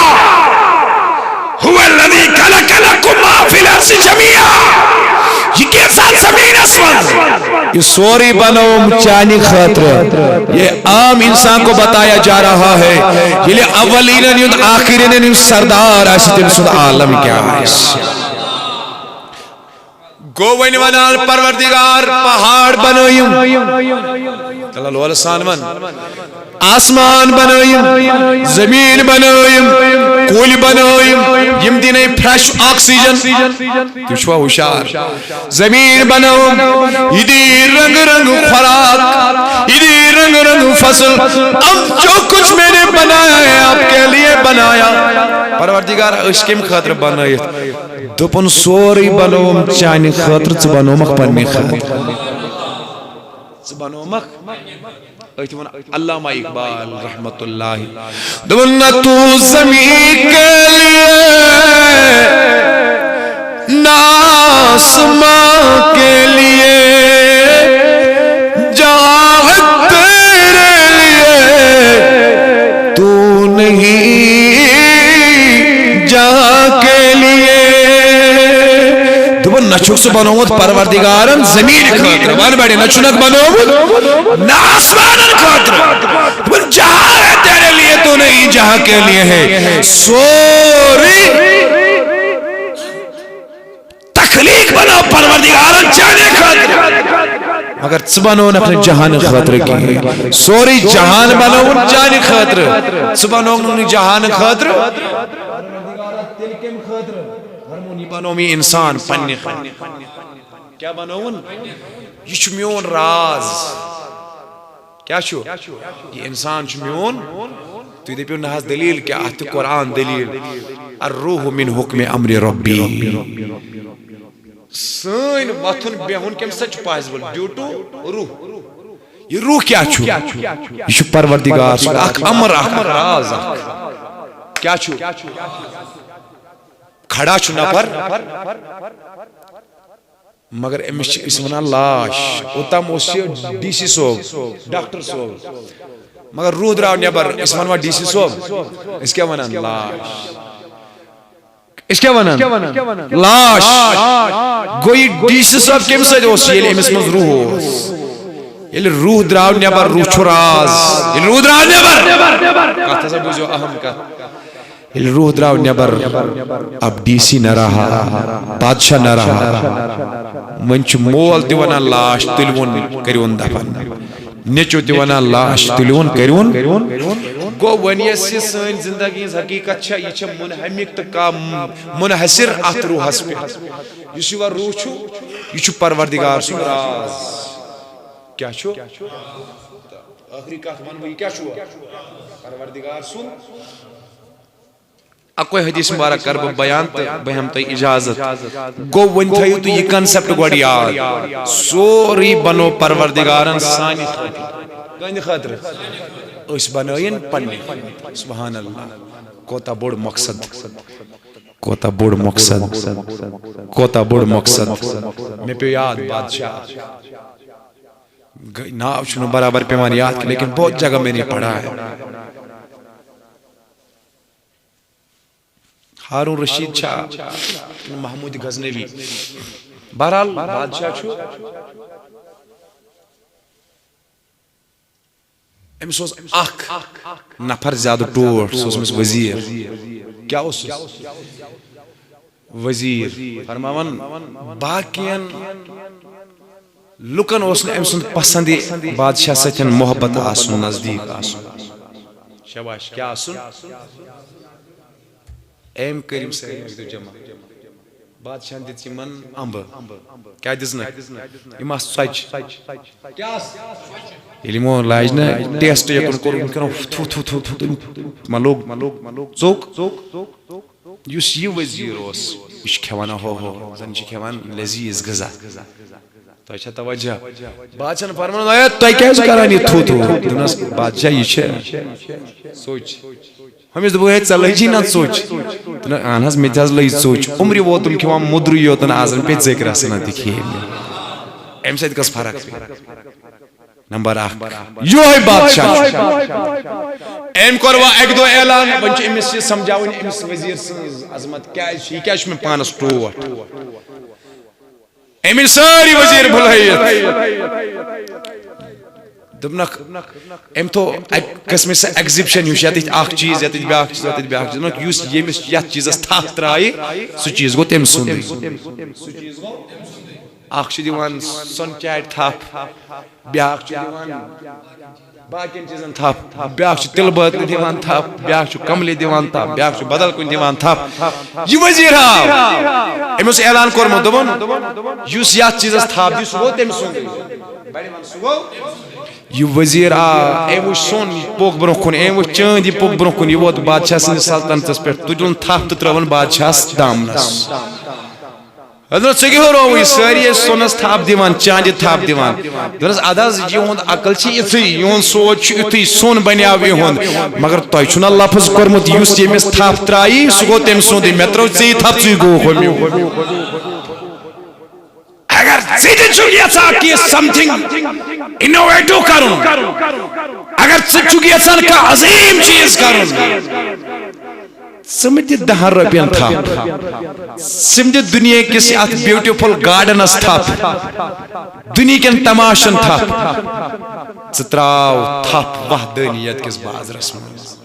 هو الذي خلق لكم ما في الأرض جميعا۔ یہِ کینٛژھا زٔمیٖنَس منٛز، یہِ سورُے بنووُم چانہِ خٲطرٕ۔ یہ عام انسان کو بتایا جا رہا ہے۔ ییٚلہِ اولینن ہُنٛد آخرینن ہُنٛد سردار آسہِ، تٔمۍ سُنٛد عالم کیٛاہ آسہِ؟ گوٚو وۄنۍ ونان پروردگار پہاڑ بنٲیِم۔ تَلہ لولہٕ سان ون۔ آسمان بنٲیِم، زٔمیٖن بنٲیِم، کُلۍ بنٲیِم، یِم دِنَے fresh oxygen۔ تُہۍ چھِوا ہُشار؟ زٔمیٖن بنٲوٕم، یہِ دی رنگ رنگ خوراک، یہِ دی رنگ رنگ فصل۔ اب جو کچھ میں نے بنایا ہے، آپ کے لیے بنایا۔ پروردگار، أسۍ کَمہِ خٲطرٕ بنٲیِتھ؟ دوٚپُن، سورُے بنووُم چانہِ خٲطرٕ، ژٕ بنوومکھ پننہِ خٲطرٕ۔ ژٕ بنوومکھ۔ أتھۍ ووٚن علامہ اقبال رحمت اللہ، دوٚپُن، نہ تو زمین کے لیے، نہ آسماں کے لیے، جہاں تیرے لیے تو نہیں جہاں کے لیے۔ دوٚپُن، نہ چھُکھ ژٕ بنوومُت پروردگارن زمین خٲطرٕ، ون بڑے، نہ چھُنکھ بنوومُت، نہ آسمانن خٲطرٕ۔ دوٚپُن، جہاں ہے تیرے لیے تو نہیں جہاں کے لیے ہے۔ سورُے تخلیق بنوو پروردگارن چانہِ خٲطرٕ، مگر ژٕ بنوونکھ نہٕ جہان خٲطرٕ کِہیٖنۍ۔ سورُے جہان بنووُن چانہِ خٲطرٕ، ژٕ بنوونکھ نہٕ جہان خٲطرٕ۔ تیٚلہِ کَمہِ خٲطرٕ؟ فرمووُن، یہِ بنوو مےٚ اِنسان پننہِ خٲطرٕ۔ کیٛاہ بنووُن؟ یہِ چھُ میون راز۔ کیٛاہ چھُ؟ یہِ اِنسان چھُ میون۔ تُہۍ دٔپِو نہ حظ دٔلیٖل کیٛاہ؟ اَتھ تہِ قرآن دٔلیٖل۔ الروح من حکم امر ربی۔ سٲنۍ وۄتھُن بیہُن کَمہِ سۭتۍ چھُ possible؟ Due to روح۔ یہِ روح کیٛاہ چھُ؟ یہِ چھُ پروردگار سُنٛد اکھ امر، اکھ راز اکھ۔ کیٛاہ چھُ؟ کھڑا چھُ نفر، مگر أمِس چھِ أسۍ وَنان لاش۔ اوٚتام اوس یہِ ڈی سی صٲب، ڈاکٹر صٲب، مگر روح درٛاو نٮ۪بر، أسۍ وَنوا ڈی سی صٲب؟ أسۍ کیٛاہ وَنان؟ لاش۔ أسۍ کیٛاہ وَنان؟ لاش۔ گوٚو یہِ ڈی سی صٲب کَمہِ سۭتۍ اوس؟ ییٚلہِ أمِس منٛز روح اوس۔ ییٚلہِ روح درٛاو نٮ۪بر، روح چھُ راز۔ ییٚلہِ روح درٛاو نٮ۪بر، کَتھ ہسا بوٗزِو اہم کَتھ۔ ییٚلہِ روح درٛاو نٮ۪بر، اب ڈی سی نہ رہا، بادشاہ نہ رہا۔ وۄنۍ چھُ مول تہِ وَنان، لاش تُلِوُن، کٔرِوُن دفن۔ نیٚچو تہِ وَنان، لاش تُلِوُن، کٔرِوُن۔ گوٚو وۄنۍ یۄس یہِ سٲنۍ زندگی ہٕنٛز حقیٖقت چھےٚ، یہِ چھےٚ منہمک تہٕ کا منحصر اَتھ روحس پٮ۪ٹھ۔ یُس یہِ وۄنۍ روح چھُ، یہِ چھُ پروردگار سُنٛد راز۔ کیٛاہ چھُ؟ ٲخری کَتھ وَنہٕ بہٕ، یہِ کیٛاہ چھُ؟ پروردگار سُنٛد۔ اکوے حدیث مبارک کرٕ بہٕ بیان تہٕ بہٕ ہٮ۪مہٕ تۄہہِ اجازت۔ گوٚو، وۄنۍ تھٲیِو تُہۍ یہِ concept گۄڈٕ یاد، سورُے بنوو پروردگارن سانہِ خٲطرٕ۔ کٕہٕنٛدِ خٲطرٕ؟ أسۍ بنٲیِن پننہِ۔ سبحان اللہ۔ کوتاہ بوٚڑ مقصد، کوتاہ بوٚڑ مقصد، کوتاہ بوٚڑ مقصد۔ مےٚ پیوٚو یاد بادشاہ۔ گ-، ناو چھُنہٕ برابر پیوان یاد کینٛہہ، لیکن بہت جگہ میں نے پڑھا ہے۔ ہارون رشید چھا، محمود غزنوی؟ بہرحال، بادشاہ چھُ، أمِس اوس اکھ نفر زیادٕ ٹوٹھ، سُہ اوس أمِس وزیر۔ کیٛاہ اوس سُہ؟ وزیر۔ فرماوان، باقین لُکن اوس نہٕ أمۍ سُنٛد پسند یہِ بادشاہ سۭتۍ محبت آسُن، نزدیٖک آسُن۔ شاباش، کیٛاہ آسُن؟ أمۍ کٔرۍ یِم سٲری اَکہِ دۄہ جمع۔ بادشاہن دِژ یِمن امبہٕ۔ کیٛاہ دِژنَکھ؟ یِم آسہٕ ژۄچہِ۔ کیٛاہ آسہٕ؟ ییٚلہِ یِمو لاجہِ نہ ٹیسٹ یوٚتن کوٚر، یِم کَران تھُ، تھُ، تھُ، تھُ، تھُ، تھُ۔ یِمن لوٚگ، ژوٚک۔ یُس یہِ وزیر اوس، یہِ چھُ کھٮ۪وان، ہو ہو، زن چھِ کھٮ۪وان لذیذ غذا۔ تۄہہِ چھا توجہ؟ بادشاہن فرموو، "اے، تۄہہِ کیٛازِ کران یہِ تھُ تھُ؟" دوٚپنس، "بادشاہ، یہِ چھِ ژوٚچ۔" ہُمِس دوٚپُکھ، "ہے، ژےٚ لٔجی نہ ژوٚچ؟" دوٚپُن، "اہن حظ، مےٚ تہِ حظ لٔج ژوٚچ۔ عمرِ ووتُم کھٮ۪وان مُدرُے یوتن، آز زن پیٚیہِ ژٔکۍ رژھِ نہ تہِ کھیٚیہِ مےٚ۔" امہِ سۭتۍ کۄس فرق پیٚیہِ؟ نمبر اکھ، یہے بادشاہ چھُ۔ أمۍ کوٚر وۄنۍ اکہِ دۄہ اعلان، وۄنۍ چھُ أمِس یہِ سمجھاوٕنۍ، أمِس وزیر سٕنٛز عظمت کیٛازِ چھِ، یہِ کیٛازِ چھُ مےٚ پانس ٹوٹھ؟ أمۍ أنۍ سٲری وزیر بُلٲیِتھ۔ دوٚپنکھ، أمۍ تھوٚو اکہِ قٕسمٕچ سۄ ایگزبشن ہِش، یتٕتھۍ اکھ چیٖز، یتٕتھۍ بیٛاکھ چیٖز، یتٕتھۍ بیٛاکھ چیٖز۔ دوٚپنکھ، یُس ییٚمِس یتھ چیٖزس تھپھ ترایہِ، سُہ چیٖز گوٚو تٔمۍ سُنٛدٕے۔ اکھ چھُ دِوان سۄن چاٹہِ تھپھ، بیٛاکھ چھُ دِوان باقین چیٖزن تھپھ، بیٛاکھ چھُ تِلہٕ بٲتلہِ دِوان تھپھ، بیٛاکھ چھُ کملہِ دِوان تھپھ، بیٛاکھ چھُ بدل کُنہِ دِوان تھپھ۔ یہِ وزیر آو، أمۍ اوس اعلان کوٚرمُت، دوٚپُن، یُس یتھ چیٖزس تھپھ دِیہِ، سُہ گوٚو تٔمۍ سُنٛدٕے۔ یہِ وزیر آو، أمۍ وُچھ سۄن، یہِ پوٚک برٛونٛہہ کُن، أمۍ وُچھ چٲنٛدۍ، یہِ پوٚک برٛونٛہہ کُن، یہِ ووت بادشاہ سٕنٛدِس سلطنتس پٮ۪ٹھ، تُلُن تھپھ تہٕ ترٲوٕن بادشاہس دامنس۔ حضرت، ژٕ کیٛاہ رووُے؟ سٲری ٲسۍ سۄنس تھپھ دِوان، چاندِ تھپھ دِوان۔ دوٚپنس، ادٕ حظ، یِہُنٛد عقل چھِ یِژھٕے، یِہُنٛد سونچ چھُ یُتھُے، سۄن بنیو یِہُنٛد۔ مگر تۄہہِ چھُو نہ لفظ کوٚرمُت، یُس ییٚمِس تھپھ ترایی، سُہ گوٚو تٔمۍ سُنٛدٕے۔ مےٚ ترٲو ژےٚ تھپھ، ژٕے گوٚوُکھ ہُمہِ۔ اگر ژٕ تہِ چھُکھ یژھان کینٛہہ something innovative کرُن، اگر ژٕ چھُکھ یژھان کانٛہہ عظیٖم چیٖز کرُن، ژٕ مہٕ دِ دَہَن رۄپین تھپھ۔ ژٕ مہٕ دِ دُنیا کِس اَتھ beautiful gardenس تھپھ، دُنیا کٮ۪ن تماشن تھپھ۔ ژٕ تراو تھپھ وحدانیت کِس بازرس منٛز۔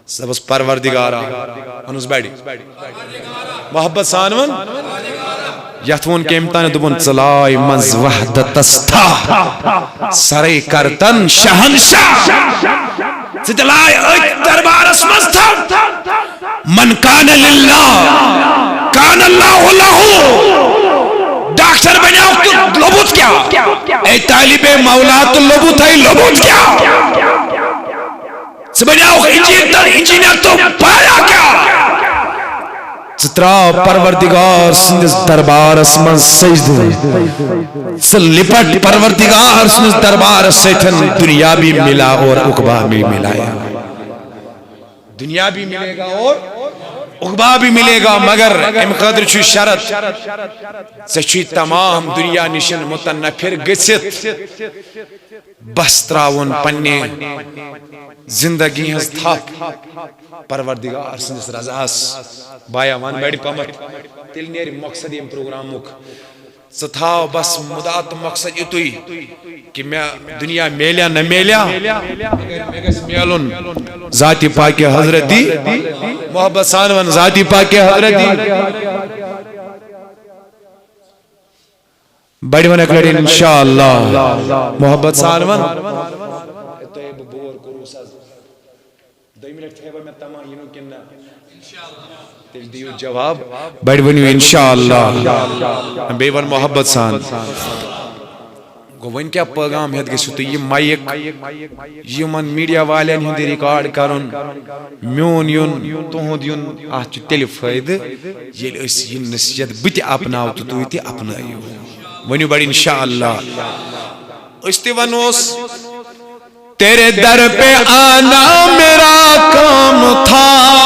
ژٕ دَپس، پروردگارا، وَنُس بڑِ۔ محبت سان وَن۔ یَتھ ووٚن کٔمۍ تانۍ، دوٚپُن، ژٕ لاے منٛز وحدتس تھپھ۔ سرے کرتن شہنشاہ۔ ژٕ تہِ لاے أتھۍ دربارس منٛز تھپھ۔ من کان للہ کان اللہ لہ۔ ڈاکٹر بنیو تہٕ لوٚبُت کیٛاہ؟ اے طالب مولا تہٕ لوٚبُت ہے لوٚبُت کیٛاہ؟ ژٕ بنیوکھ انجینئر، انجینئر تو پایا کیا؟ ژٕ تراو پروردگار سٕنٛدِس دربارس منٛز سجدٕ۔ ژٕ لپٹ پروردگار سٕنٛدِس دربارس سۭتۍ، دنیا بھی ملا اور عقبہ بھی ملا۔ دنیا بھی ملے گا اور عقبہ بھی ملے گا، مگر امہِ خٲطرٕ چھُ شرط، ژےٚ چھُے تمام دنیا نِش متنفر گٔژھِتھ بس تراوُن پننہِ زندگی ہٕنٛز تھپھ پروردگار سٕنٛدِس رضاہس۔ بایا، ون بڑِ پمتھ، تیٚلہِ نیرِ مقصد ییٚمہِ پروگرامُک۔ ژٕ تھاو بس مُدا تہٕ مقصد یُتُے کہِ مےٚ دُنیا میلیا نہ میلیا، مگر مےٚ گژھِ میلُن ذاتِ پاکِ حضرتی۔ محبت سان ون، ذاتِ پاکِ حضرتی۔ بڑِ ون اکہِ لٹہِ انشاءاللہ۔ محبت سان ون۔ تۄہہِ بہٕ بور کوٚروس حظ۔ دۄیہِ منٹ تھٲیوا مےٚ تما یِنُک کِنہٕ نہ؟ تیٚلہِ دِیِو جواب۔ بڑِ ؤنِو انشاءاللہ۔ بیٚیہِ وَن محبت سان۔ گوٚو وۄنۍ کیٛاہ پیغام ہٮ۪تھ گٔژھِو تُہۍ یہِ مایِک یِمن میٖڈیا والٮ۪ن ہُنٛد ریکارڈ کَرُن؟ میون یُن، تُہُنٛد یُن، اَتھ چھُ تیٚلہِ فٲیدٕ ییٚلہِ أسۍ یہِ نصیحت بہٕ تہِ اپناو تہٕ تُہۍ تہِ اپنٲیِو۔ ؤنِو بڑِ انشاءاللہ۔ أسۍ تہِ وَنوس، تیرے در پہ آنا میرا کام تھا،